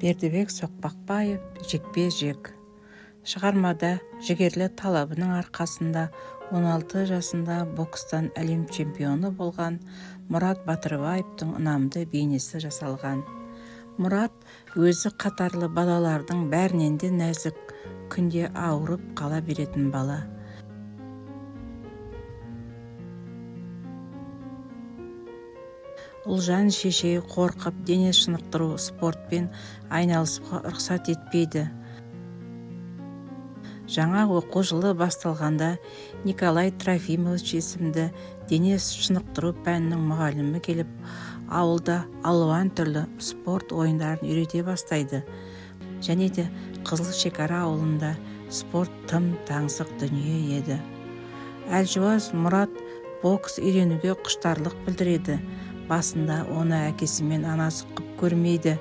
Бердібек Соқпақбаев «Жекпе-жек». Шығармада жігерлі талабының арқасында 16 жасында бокстан әлем чемпионы болған Мұрат Батырбаевтың ұнамды бейнесі жасалған. Мұрат өзі қатарлы балалардың бәрінен де нәзік, күнде ауырып қала беретін бала. Ұлжан шешей қорқып, дене шынықтыру спортпен айналысуға рұқсат етпейді. Жаңа оқу жылы басталғанда Николай Трофимович есімді дене шынықтыру пәнінің мұғалімі келіп, ауылда алуан түрлі спорт ойындарын үйрете бастайды. Және де Қызыл шекара ауылында спорт тым таңсық дүние еді. Әлжуаз Мұрат бокс үйренуге құштарлық білдіреді. Басында оны әкесі мен анасы құп көрмейді.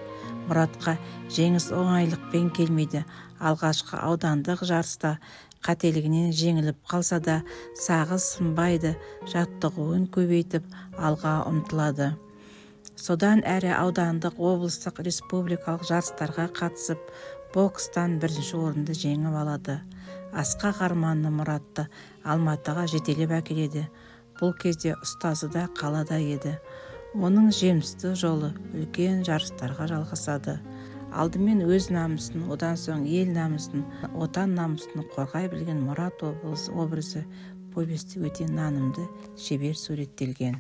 Мұратқа жеңіс оңайлықпен келмейді. Алғашқы аудандық жарыста қателігінен жеңіліп қалса да, сағы сынбайды, жаттығуын көбейтіп, алға ұмтылады. Содан әрі аудандық, облыстық, республикалық жарыстарға қатысып, бокстан бірінші орынды жеңіп алады. Асқақ арманы Мұратты Алматыға жетелеп әкеледі. Бұл кезде ұстазы да қалада еді. Оның жемісті жолы үлкен жарыстарға жалғасады. Алдымен өз намысын, одан соң ел намысын, отан намысын қорғай білген Мұрат образы повесте өте нанымды, шебер суреттелген.